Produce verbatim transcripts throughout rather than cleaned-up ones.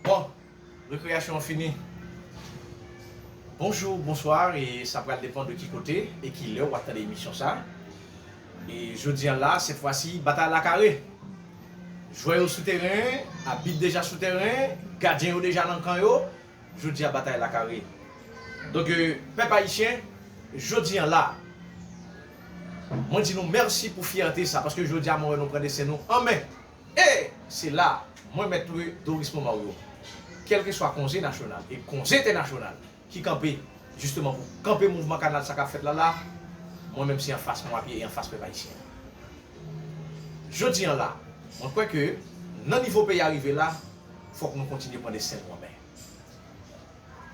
Bon, rekreyasyon an fini. Bonjou, bonswa, e sa pral depann de ki kote e ki lè w ap tande emisyon sa. E jodi a la, sèt fwa si, batay la kare. Jwè yo sou teren, abit deja sou teren, gadyen yo deja nan kan yo. Jodi a, batay la kare. Donk, euh, pèp ayisyen, jodi a la, mwen di nou mèsi pou fyète sa, paske jodi a, mwen wè nou pran desten nou an men. E se la, mwen, Mèt Doris Monmario, kèlkeswa konze nasyonal e konze entènasyonal ki kanpe, jisteman, pou kanpe mouvman kanal sa k ap fèt la la, mwen menm, se anfas mwen ap ye e anfas pèp ayisyen. Jodi a la, mwen kwè ke nan nivo peyi a rive la, fòk nou kontinye pran desten nou an men.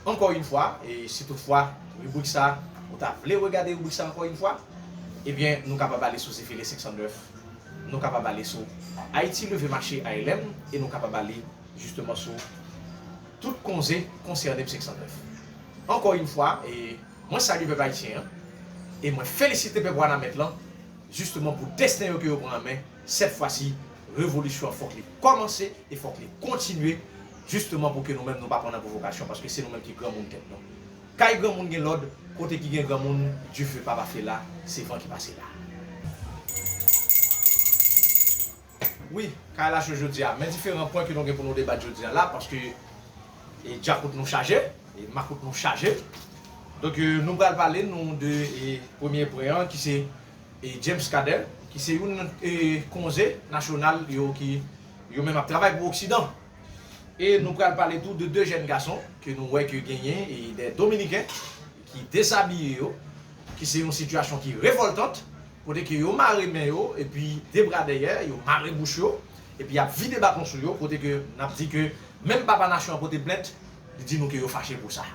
Ankò yon fwa, e si toutfwa ribrik sa, ou ta vle regade ribrik sa ankò yon fwa, ebyen, nou kapab ale sou Zefele senk san nèf, nou kapab ale sou Ayiti Leve Mache A L M, e nou kapab ale jisteman sou tout konze konsène m senk san nèf. Ankò yon fwa, e mwen salye pèp ayisyen an, e mwen felisite pèp Wanament lan, jisteman pou desten yo ke yo pran an men, sèt fwa si, revolisyon an fòk li kòmanse e fòk li kontinye, jisteman pou ke nou menm nou pa pran nan pwovokasyon, paske se nou menm ki granmoun tèt nou. Kay granmoun gen lòd, kote ki gen granmoun, dife pa pa fè la, se van ki pase la. Wi, kay la cho jodi a, men diferan pwen ke nou gen pou nou debat jodi a la, paske e djakout nou chaje, e makout nou chaje. Donk, e, nou pral pale nou de, e, premye pwen an, ki se, e, James Cadet, ki se youn, e, konze nasyonal yo ki yo menm ap travay pou Oksidan. E nou pral pale tou de de jèn gason ke nou wè ke genyen, e, de Dominiken ki dezabiye yo, ki se yon sitiyasyon ki revòltant, kote ke yo mare men yo, epi de bra dèyè, yo mare bouch yo, epi y ap vide baton sou yo, kote ke n ap di ke menm papa nasyon an pote plent, li di nou ke yo fache pou sa.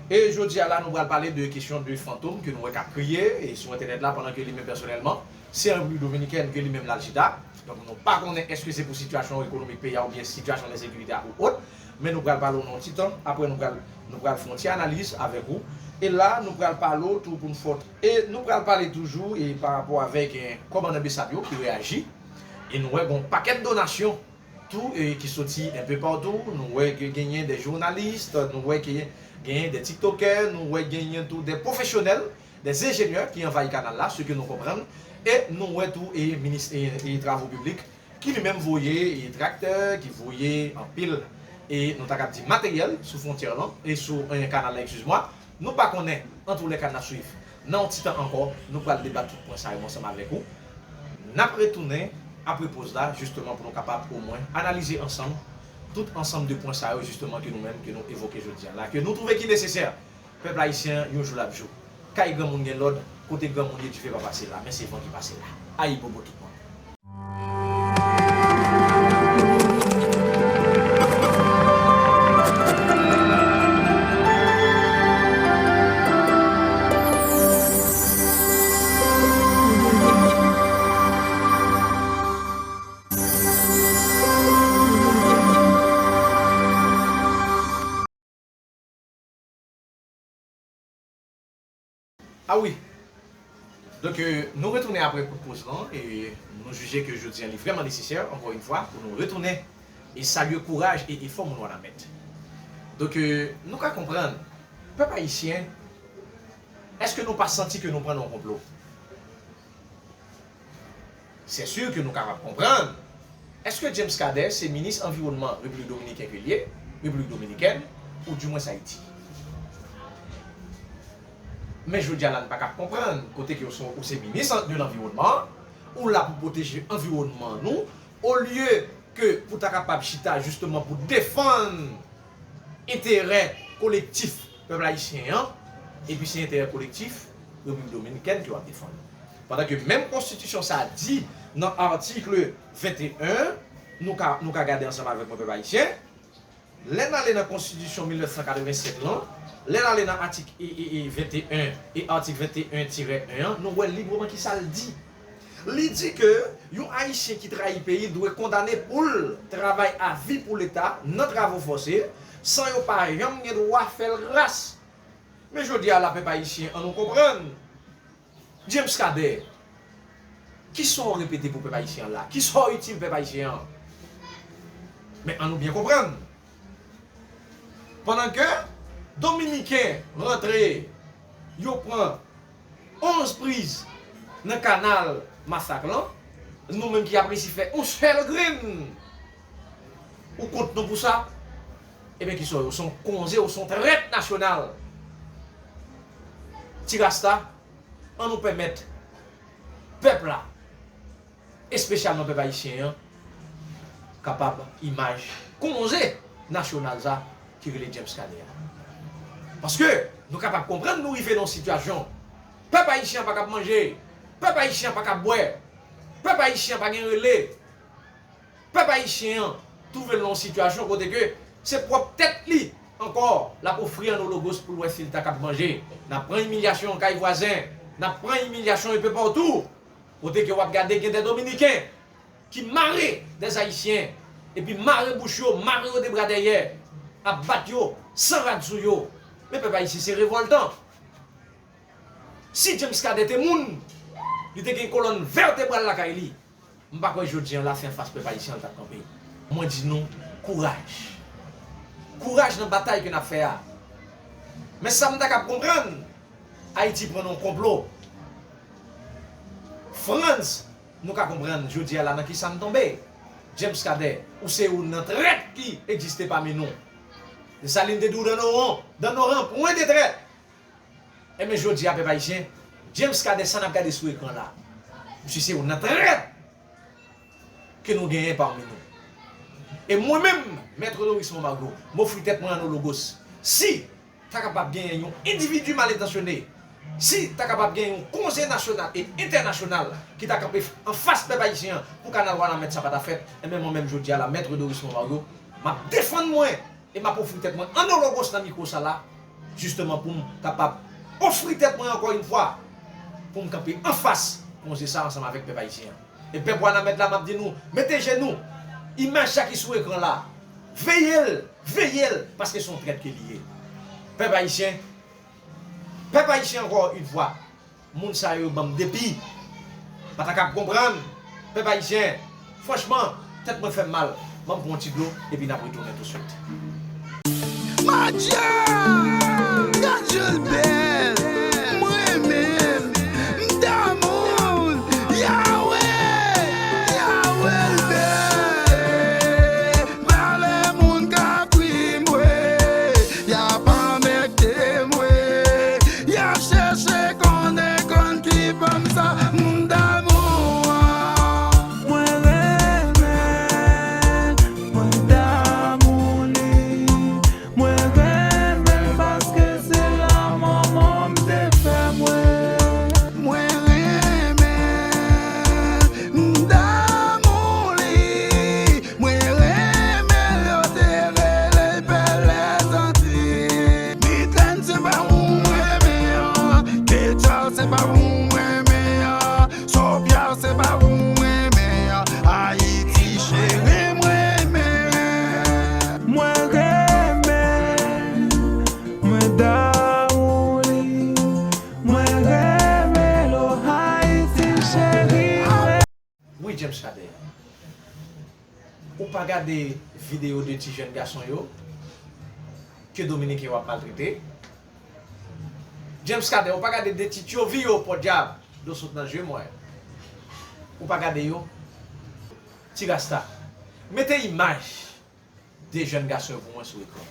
E jodi a la, nou pral pale de kesyon de fantom ke nou wè k ap kriye, e sou entènèt la, pandan ke li menm pèsonèlman, se an Repiblik Dominikèn ke li menm l al chita. Donk, nou pa konnen èske se pou sitiyasyon ekonomik peyi a oubyen sitiyasyon ensekirite a ou ot. Men nou pral pale w nan yon ti tan. Apre, nou pral, nou pral fè yon ti analiz avèk ou. E la, nou pral pale w tou pou n fòt. E nou pral pale toujou e pa rapò avèk, eh, kòmandan Besap yo ki reyaji. E nou wè gon pakèt donasyon tou, e ki soti enpe patou. Nou wè ke genyen de jounalis, nou wè ke genyen de tiktokè, nou wè genyen tou de pwofesyonèl, de enjenyè ki anvayi kanal la, se ke nou konprann. E nou wè tou, e minis, e, e travo piblik, ki li menm voye, e traktè, ki voye anpil, e nou ta kab di materyèl sou fwontyè lan, e sou, e kanal la, eskiz mwa. Nou pa konnen, antoulèka n ap swiv. Nan yon ti tan ankò, nou pral debat tout pwen sa yo ansanm avèk ou. N ap retounen apre poz la, jisteman, pou nou kapab omwen analize ansanm tout ansanm de pwen sa yo, jisteman, ke nou menm, ke nou evoke jodi a la, ke nou twouve ki nesesè. Pèp ayisyen an, yon jou l ap jou. Kay granmoun gen lòd, kote granmoun ye, dife pa pase la, men se van ki pase la. Ayibobo tout moun. Ah wi. Donk, euh, nou retounen apre kout poz lan, e nou jije ke jodi a li vrèman nesesè, ankò yon fwa, pou nou retounen e salye kouraj e efò moun Wanament. Donk, euh, nou ka konprann, pèp ayisyen, èske nou pa santi ke nou pran nan yon konplo? Se si ke nou kapab konprann. Èske James Cadet se minis anviwònman Repiblik Dominiken ke l ye, Repiblik Dominikèn, ou dimwens Ayiti? Men jodi a la, n pa ka konprann kote ke w se, ou se minis de lanviwònman, ou la pou pwoteje anviwònman nou, olye ke pou ta kapab chita jisteman pou defann enterè kolektif pèp ayisyen an, epi se enterè kolektif Repiblik Dominikèn ke w ap defann. Pandan ke menm konstitisyon sa a di nan atik venteyen, nou ka, nou ka gade ansanm avèk mwen, pèp ayisyen, lè n ale nan konstitisyon mil nèf san katrevennsèt lan, lè n ale nan atik e, e, e, venteyen e atik venteyen tirè en an, nou wè libreman ki sa l di. Li di ke yon Ayisyen ki trayi peyi l dwe kondane pou l travay a vi pou Leta nan travo fòse, san yo pa janm gen dwa fè l gras. Men jodi a la, pèp ayisyen, an nou konprann. James Cadet, kisa w repete pou pèp ayisyen an la? Kisa w itil pèp ayisyen an? Men an nou byen konprann. Pandan ke Dominiken rantre, yo pran onz priz nan kanal Masak lan, nou menm ki ap resi fè yon sèl grenn, ou kont nou pou sa? Ebyen, kisa w ye? Ou se yon konze, ou se yon trèt nasyonal. Ti Rasta, ann nou pèmèt pèp la, espesyalman pèp ayisyen an, kapab imaj konze nasyonal sa ki rele James Cadet a. Paske nou kapab konprann nou rive nan yon sitiyasyon, pèp ayisyen an pa kab manje, pèp ayisyen an pa kab bwè, pèp ayisyen an pa gen rele, pèp ayisyen an twouve l nan yon sitiyasyon kote ke se pwòp tèt li ankò l ap ofri Anno Logos pou l wè si l ta kab manje. N ap pran imilyasyon kay vwazen, n ap pran imilyasyon enpe patou. Kote ke w ap gade gen de Dominiken ki mare de Ayisyen, epi mare bouch yo, mare yo de bra dèyè, ap bat yo, san rad sou yo. Men pèp ayisyen, se revòltan. Si James Cadet te moun, li te gen kolòn vètebral lakay li, m pa kwè jodi an la se anfas pèp ayisyen an l t ap kanpe. Mwen di nou, kouraj. Kouraj nan batay ke n ap fè a. Men sa m ta kab konprann, Ayiti pran nan yon konplo. Frantz, nou ka konprann jodi a la nan kisa n tonbe. James Cadet, ou se youn nan trèt ki egziste pami nou. Desalin te di w dans nos rangs, dans nos rangs, point de traite. Enben, jodi a, pèp ayisyen, James Cadet, sa n ap gade sou ekran la, misye se youn nan trèt ke nou genyen pami nou. E mwen menm, Mèt Doris Monmagro, m ofri tèt mwen Anno Logos. Si ta kapab genyen yon endividi malentansyone, si ta kapab genyen yon konze nasyonal e entènasyonal ki ta kanpe anfas pèp ayisyen an pou kanal Wanament sa pa ta fèt, enben mwen menm jodi a la, Mèt Doris Monmagro, m ap defann mwen e m ap ofri tèt mwen Anno Logos nan mikwo sa la, jisteman pou m kapab ofri tèt mwen ankò yon fwa pou m kanpe anfas konze sa ansanm avèk pèp ayisyen an. E pèp Wanament la, m ap di nou, mete jenou. Imaj sa ki sou ekran la, veye l, veye l, paske se yon trèt ke li ye. Pèp ayisyen, pèp ayisyen ankò yon fwa, moun sa yo ban m depi. Pa ta kab konprann, pèp ayisyen, franchman, tèt mwen fè m mal. Ban m pran yon ti dlo, epi n ap retounen tousuit. Madja! Gad jan l bèl! M renmen l! M damou l! Yahweh! Yahweh l bèl! Valè moun ka pri m, wi! Y ap anbete m, wi! Y ap chèche konnen konn ki fanm sa m damou an. Mwen renmen l, mwen damou li. Mwen renmen l paske se la manman m te fè mwen. Mwen renmen l, m damou li. Mwen renmen l, yo te rele l Pè Lèzanti. Mickley se pa ou m renmen an. Ketcha se pa ou m renmen an. Sofia se pa ou m renmen an. Ayiti cheri m renmen. Mwen renmen l, mwen damou li. Mwen renmen l, o Ayiti cheri m. Wi, James Cadet. Ou pa gade videyo de ti jèn gason yo ke Dominiken yo ap maltrete? James Cadet, ou pa gade de ti tyovi yo, pòdyab, dlo sot nan je m wè. Ou pa gade yo? Ti Rasta, mete imaj de jèn gason yo pou mwen sou ekran.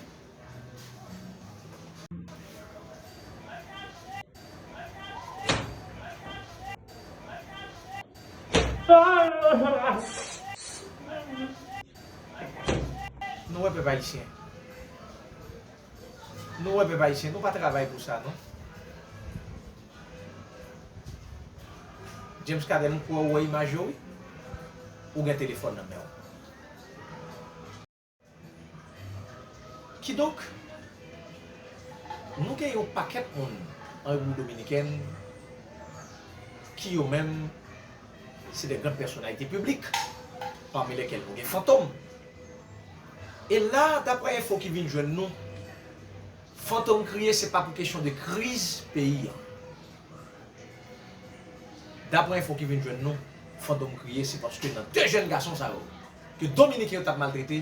Nou wè pèp ayisyen. Nou wè pèp ayisyen. Nou pa travay pou sa, non. James Cadet, m kwè ou wè imaj yo, wi. Ou gen telefòn nan men w. Kidonk, nou gen yon pakèt moun an Repiblik Dominikèn ki yo menm se de grann pèsonalite piblik, pami lèkèl nou gen Fantom. E la, daprè enfo ki vin jwenn nou, Fantom kriye se pa pou kesyon de kriz peyi an. Daprè enfo ki vin jwenn nou, Fantom kriye se paske nan de jèn gason sa yo ke Dominiken yo t ap maltrete,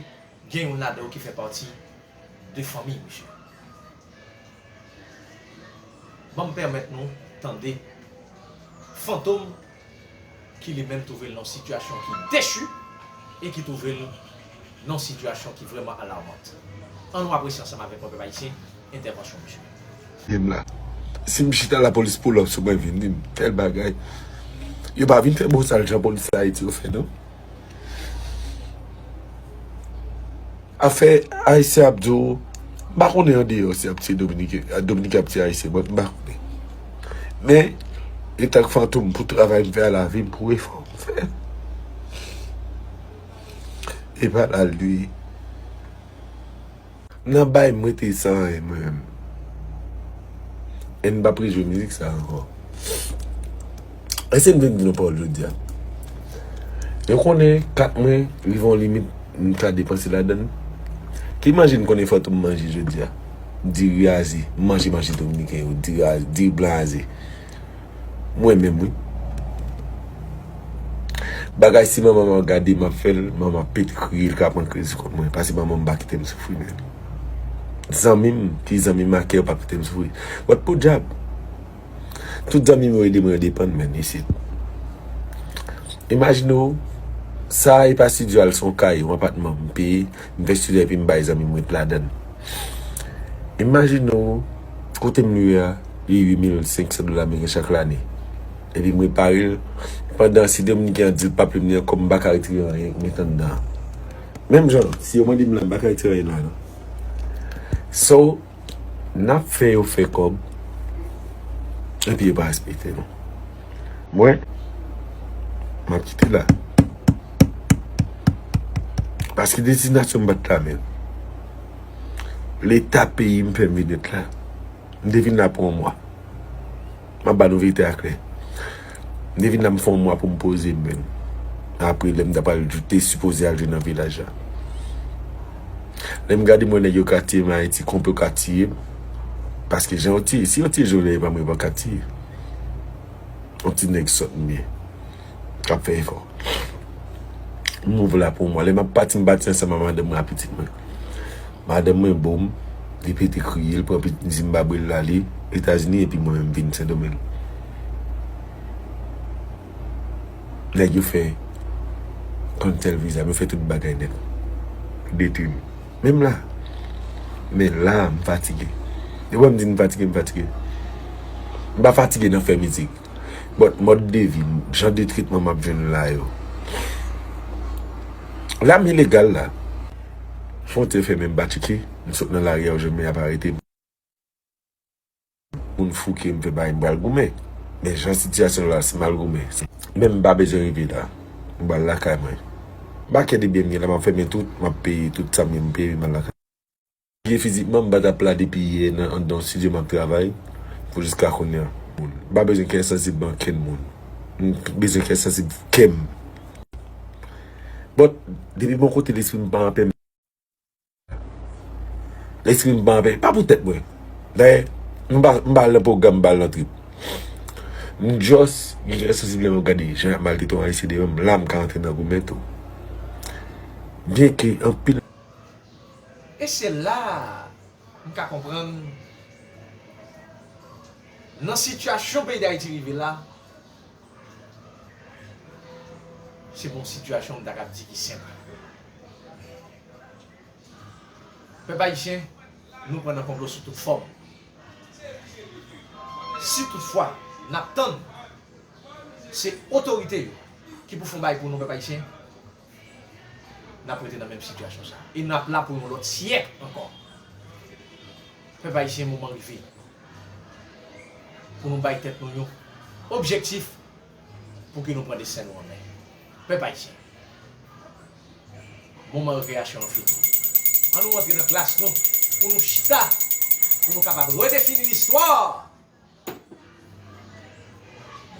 gen youn ladan yo ki fè pati de fanmi, mesye. Ban m pèmèt nou tande Fantom, ki li menm twouve l nan yon sitiyasyon ki dechi e ki twouve l nan yon sitiyasyon ki vrèman alarmant. Ann nou apresye ansanm avèk mwen, pèp ayisyen, entèvansyon misye. Menm la. Si m chita, lapolis pull up sou mwen, vin di m tèl bagay. Yo pa vin fè bosal jan polis Ayiti yo fè, non. Afè ayisyen ap di w, m pa konnen andeyò si y ap tiye Dominiken, Dominiken ap tiye Ayisyen, mwen, m pa konnen. Men, etan k Fantom, pou travay m fè a, lavi m, pou efò m fè, e pa la l ye. Nan bay m rete san anyen, mwen menm. E n p ap rejwe mizik sa ankò. Èske n vin di yon pawòl jodi a? Yo konnen kat mwen rive yon limit, m ka depanse ladan l. Ki manje n konnen Fantom manje jodi a? Diri aze. M manje manje dominiken yo, diri aze, diri blan aze. Mwen menm, wi. Bagay, si manman m ap gade m ap fè l, manman m ap pete kriye, l ka pran kriz kont mwen. Paske manman m pa kite m soufri, men. Zanmi m, ki zanmi m a kè, yo p ap kite m soufri. But podyab, tout zanmi m yo ede mwen, yo depann, men, isit. Imajine w, sa e pa estidyo a, l se yon kay, yon apatman m peye, m fè estidyo epi m bay zanmi m ret ladan l. Imajine w, kote m lwe a, li uit mil senk san dola ameriken chak lane. Epi m repare l, pandan si Dominiken an di l p ap lwe m li ankò, m pa ka retire anyen, m ret anndan an. Menm jan, si yo mande m la, m pa ka retire anyen la, non. So, n ap fè yo fè kòb, epi yo pa respekte nou. Mwen, m ap kite la. Paske destinasyon m pa t la menm. Leta peyi m fè m vin ret la. M te vin la pou yon mwa. M ap ba nou verite a klè. M te vin la, m fè yon mwa pou m poze m menm. Apre, lè m ta pral, te sipoze al jwe nan vilaj la. Lè m gade, m wè nèg yo ka tiye m Ayiti, konplo ka tiye m. Paske jan yo tiye, si yo tiye Jovenel, e pa mwen yo pa ka tiye. Yon ti nèg sòt m ye. K ap fè efò. M move la pou mwen. Lè m ap pati, m pati ansanm ak madanm mwen ak pitit mwen. Madanm mwen bo m, li pete kriye, l pran pitit Zimbabwe, l ale Etazini, epi mwen menm vin Sendomeng. Nèg yo fè kantèl viza, yo fè tout bagay nèt. Detwi m. Menm la. Men la, m fatige. Yo wè m di m fatige, m fatige. M pa fatige nan fè mizik. But mòd de vi m, jan de tretman m ap jwenn la yo. La m ilegal la. Fwontyè fèmen, m pa tcheke. M sot nan lari a, yo jwenn m, y ap arete m. Moun fouke m, fè bagay, m pral goumen. Men jan sitiyasyon la, si m al goumen, men m pa bezwen rive la. M pral lakay mwen. M pa kè de byen m gen la, m ap fèmen tout, m ap peye tout sa m gen m peye, m al lakay. Gen fizikman, m pa t ap la depi yè nan, anndan yon estidyo m ap travay pou jiska kounye a. M pa bezwen kè sansib ankenn moun. M bezwen kè sansib kè m. But, depi bò kote lespri m pa anpè, lespri m pa anpè, pa pou tèt mwen. Dayè, m pa, m pa al nan pwogram, m pa al nan trip. M just gen kè sansib lè m ap gade jan y ap maltrete yon Ayisyen devan m, la m ka antre nan goumen tou. Byenke anpil E se la a m ka konprann, nan sitiyasyon peyi Dayiti rive la, se pa yon sitiyasyon m ta kab di ki senp. Pèp ayisyen, nou pran nan konplo sou tout fòm. Si toutfwa n ap tann se otorite yo ki pou fè yon bagay pou nou, pèp ayisyen, n ap rete nan menm sitiyasyon sa a. E n ap la pou yon lòt syèk ankò. Pèp ayisyen, moman rive pou nou bay tèt nou yon objektif pou ke nou pran desten nou an men. Pèp ayisyen, moman rekreyasyon an fini. An nou rantre nan klas nou pou nou chita, pou nou kapab redefini listwa.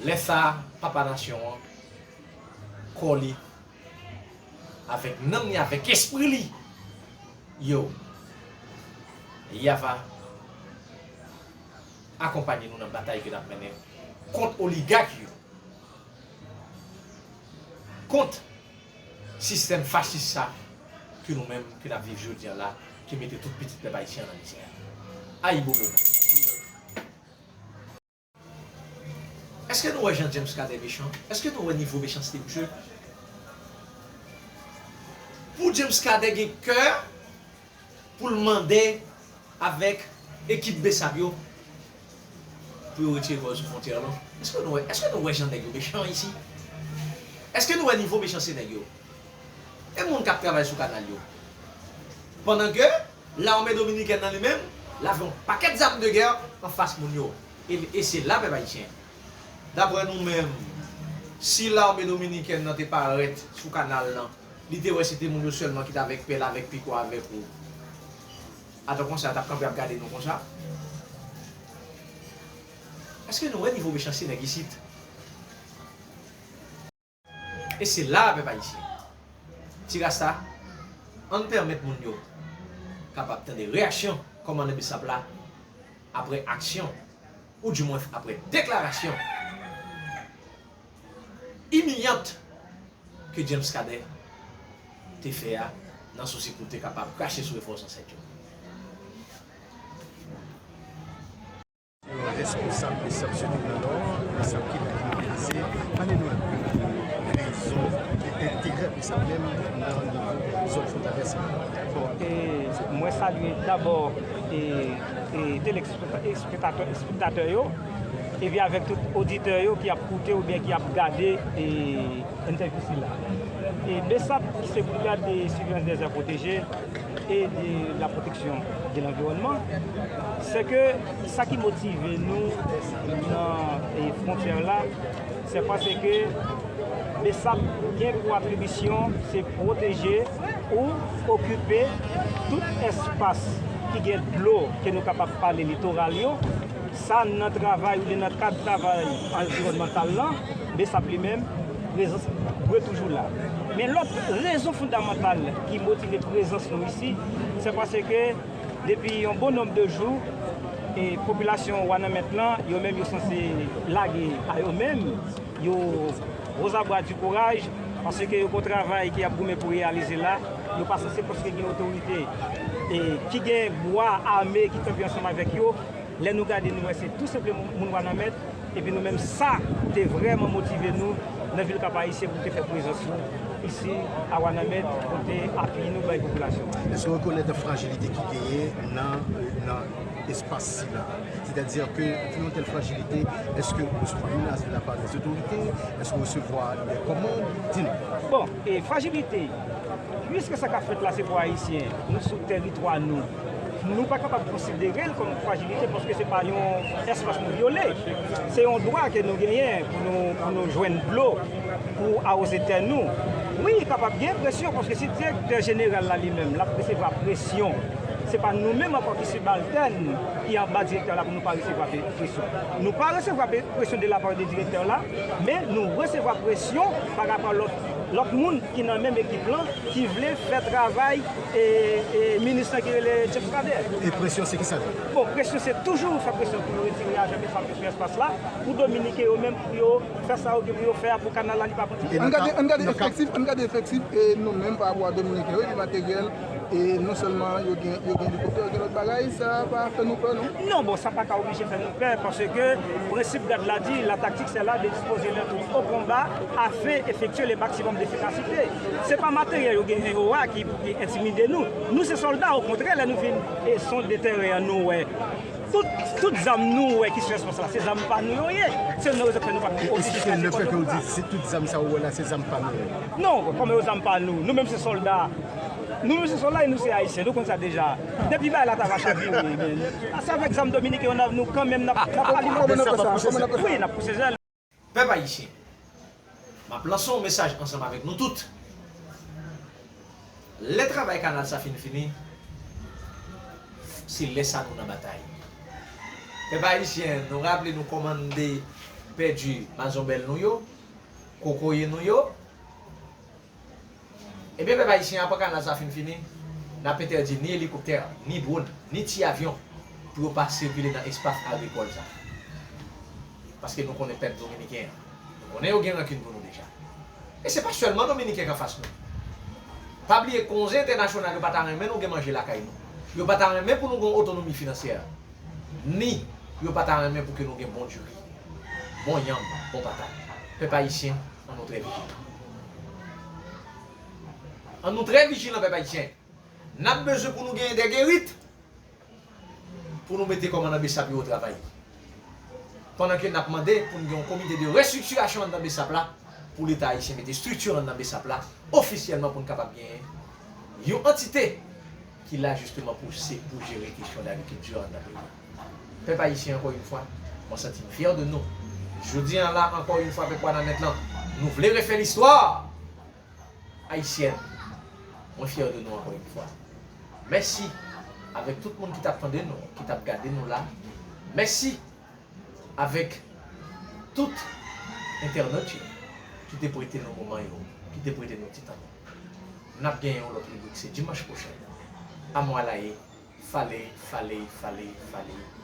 Lè sa a, papa nasyon an, kò li, avèk nanm li, avèk espri li, yo, y ava akonpanye nou nan batay ke n ap mennen kont oligak yo, kont sistèm fachis sa ke nou menm, ke n ap viv jodi a la, ki mete tout pitit pèp ayisyen an nan mizè. Ayibobo. Èske nou wè jan James Cadet mechan? Èske nou wè nivo mechanste misye? Pou James Cadet gen kè pou l mande avèk ekip Besap yo pou yo retire kò yo sou fwontyè lan. Èske nou wè, èske nou wè jan nèg yo mechan isi? Èske nou wè nivo mechanste nèg yo? E moun k ap travay sou kanal yo. Pandan ke lame dominikèn nan li menm, l avè yon pakèt zam de gè anfas moun yo. E, e se la, pèp ayisyen. Daprè nou menm, si lame dominikèn nan te parèt sou kanal lan, li te wè se te moun yo sèlman ki t avèk pèl, avèk piko avèk ou. Atò konsa, l t ap kanpe ap gade nou konsa? Èske nou wè nivo mechanste nèg isit? E se la, pèp ayisyen. Ti Rasta, ann pèmèt moun yo kapab tande reyaksyon kòmandan Besap la apre aksyon, oudimwen apre deklarasyon imilyant ke James Cadet te fè a, nan sousi pou l te kapab krache sou efò zansèt yo. Responsab Besap, sitou nan Nò, Besap ki la ki mobilize. Pale nou enpe de rezon e enterè Besap menm nan nivo zòn fwontalyè sa. Bon, e mwen salye dabò e, e telespektatè, espektatè yo, epi avèk tout oditè yo ki ap koute oubyen ki ap gade e entèvyou sila. E Besap, se Brigad de Surveillance des Aires Protégées et de la Protection de l'Environnement, se ke sa ki motive nou nan e, fwontyè la, se paske Besap gen pou atribisyon se pwoteje ou okipe tout espas ki gen dlo ke nou kapab pale litoral yo, sa nan travay oubyen nan kad travay anviwònmantal lan, Besap li menm, prezans dwe toujou la. Men lòt rezon fondamantal ki motive prezans nou isi, se paske depi yon bon nonb de jou, e popilasyon Wanament lan, yo menm yo sanse lage a yo menm, yo gwo zabra di kouraj, paske yo gon travay ki ap goumen pou reyalize la, yo pa sanse paske gen otorite e ki gen bwa ame ki kanpe ansanm avèk yo. Lè nou gade, nou wè se tou senpleman moun Wanament, epi nou menm sa te vrèman motive nou nan vil Kap Ayisyen pou nou te fè prezans nou isi a Wanament, pou te apiye nou bay popilasyon an. Èske w rekonèt frajilite ki genyen nan, nan espas sila? Sètadi ke pou yon tèl frajilite, èske w resevwa menas de la part des autorités? Èske w resevwa de kòmand? Di nou. Bon, e frajilite, piske sa k ap fèt la se pou Ayisyen, nou sou tèritwa nou. Nou pa kapab konsidere l kòm frajilite paske se pa yon espas nou vyole. Se yon dwa ke nou genyen pou nou, pou nou jwenn dlo pou awoze tè nou. Wi, kapab gen presyon paske si direktè jeneral la li menm l ap resevwa presyon, se pa nou menm ankò ki sibaltèn ki anba direktè la pou nou pa resevwa pre-, presyon. Nou pa resevwa pre-, presyon de la part de direktè la, men nou resevwa presyon pa rapò lòt, lòt moun ki nan menm ekip lan ki vle fè travay e, e minis lan ki rele James Cadet. E presyon se kisa l ye? Bon, presyon se toujou fè presyon pou yo retire ajan de facto sou espas la, pou Dominiken yo menm, pou yo fè sa yo gen pou yo fè a, pou kanal la li pa kontinye. Ann gade, ann gade efektif, ann gade efektif e nou menm pa rapò a Dominiken yo, epi materyèl, e non sèlman yo gen, yo gen elikoptè, yo gen lòt bagay, sa pa fè nou pè non. Non, bon, sa pa ka oblije fè nou pè, paske prensip gad la di, la tactique c'est là de disposer les troupes au combat afin effectuer le maximum d'efficacité. Se pa materyèl yo genyen yo a ki, ki entimide nou. Nou se sòlda, okontrè, lè nou vin e sonde teren an, nou wè tout, tout zam nou wè ki sou espas la, se zam pa nou yo ye. Se nou rezon fè nou pa oblije fè nenpòt bagay. Eksplike lefètke w di se tout zam sa ou wè la, se zam pa nou yo. Non, kòman yo zam pa nou? Nou menm se sòlda. Nou menm se sòlda e nou se Ayisyen, nou konn sa deja. Depi bagay la ta va chavire, men se avèk zam dominiken yo n ap, nou kanmenm n ap, n ap alimante. Kòman n ap fè sa? Kòman n ap fè sa? Wi, n ap pouse zèl. Pèp ayisyen, m ap lanse yon mesaj ansanm avèk nou tout. Lè travay kanal sa fin fini, se lè sa nou nan batay. Pèp ayisyen, nou raple nou kòmann de pèdi mazonbèl nou yo, kokoye nou yo. Ebyen, pèp ayisyen, apre kanal sa fin fini, n ap entèdi ni elikoptè, ni dwòn, ni ti avyon pou yo pa sikile nan espas agrikòl sa. Paske nou konnen pèp dominiken an. Nou konnen yo gen rankin pou nou deja. E se pa sèlman dominiken k anfas nou. Pa bliye, konze entènasyonal yo pa ta renmen nou gen manje lakay nou. Yo pa ta renmen pou nou gen otonomi finansyè. Ni yo pa ta renmen pou ke nou gen bon diri, bon yanm, bon patat. Pèp ayisyen, ann nou trè vijilan. Ann nou trè vijilan, pèp ayisyen. N ap bezwen pou nou genyen dè gerit pou nou mete kòmandan Besap yo o travay. Pandan ke n ap mande pou n gen yon komite de restriktirasyon anndan Besap la, pou Leta ayisyen mete estrikti anndan Besap la, ofisyèlman pou n kapab genyen yon antite ki la jisteman pou se, pou jere kesyon dagrikilti anndan peyi a. Pèp ayisyen, ankò yon fwa, mwen santi m fyè de nou. Jodi a la, ankò yon fwa, pèp Wanament lan, nou vle refè listwa ayisyèn. Mwen fyè de nou ankò yon fwa. Mèsi avèk tout moun ki t ap tande nou, ki t ap gade nou la. Mèsi avèk tout entènot yo ki te prete nou moman yo, ki te prete nou ti tan nou. N ap genyen yon lòt ribrik, se dimanch pwochen. Amwalaye, fale, fale, fale, fale.